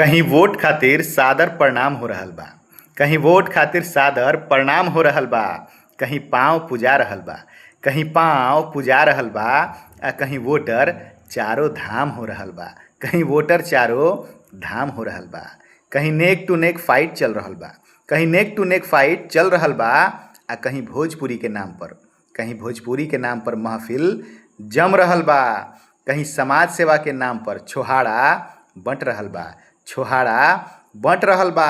कहीं वोट खातिर सादर प्रणाम हो रहल बा, कहीं वोट खातिर सादर प्रणाम हो रहल बा, कहीं पाँव पुजा रहल बा, कहीं पाँव पुजा रहल बा आ कहीं वोटर चारो धाम हो रहल बा, कहीं वोटर चारो धाम हो रहल बा। कहीं नेक टू नेक फाइट चल रहल बा, कहीं नेक टू नेक फाइट चल रहल बा आ कहीं भोजपुरी के नाम पर, कहीं भोजपुरी के नाम पर महफिल जम रहल बा। कहीं समाज सेवा के नाम पर छोहाड़ा बंट रहल बा, छोहाड़ा बंट रहल बा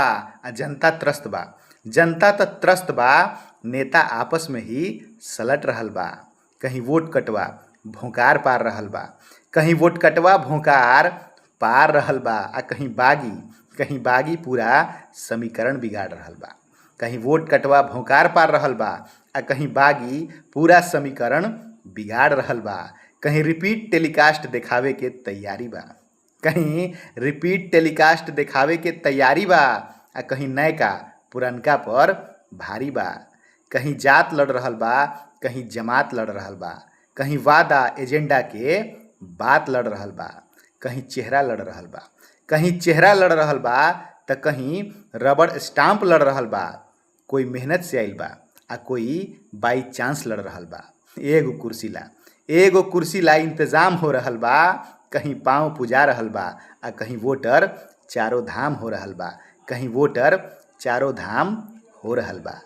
आ जनता त्रस्त बा। जनता त त्रस्त बा, नेता आपस में ही सलट रहल बा। कहीं वोट कटवा भोंकार पार रहल बा, कहीं वोट कटवा भोंकार पार रहल बा आ कहीं बागी पूरा समीकरण बिगाड़ रहल बा। कहीं वोट कटवा भोंकार पार रहल बा आ कहीं बागी पूरा समीकरण बिगाड़ रहल बा। कहीं रिपीट टेलीकास्ट देखावे के तैयारी बा, कहीं रिपीट टेलीकास्ट देखावे के तैयारी बा आ कहीं नयका पुरनका पर भारी बा। कहीं जात लड़ रहल बा, कहीं जमात लड़ रहल बा, कहीं वादा एजेंडा के बात लड़ रहल बा, कहीं चेहरा लड़ रहल बा, कहीं चेहरा लड़ रहल बा त कहीं रबड़ स्टाम्प लड़ रहल बा। कोई मेहनत से आइल बा आ कोई बाई चांस लड़ रहल बा। एगो कुर्सी ला, एगो कुर्सी ला इंतजाम हो रहल बा, कहीं पाँव पुजा रहल बा आ कहीं वोटर चारो धाम हो रहल बा, कहीं वोटर चारो धाम हो रहल बा।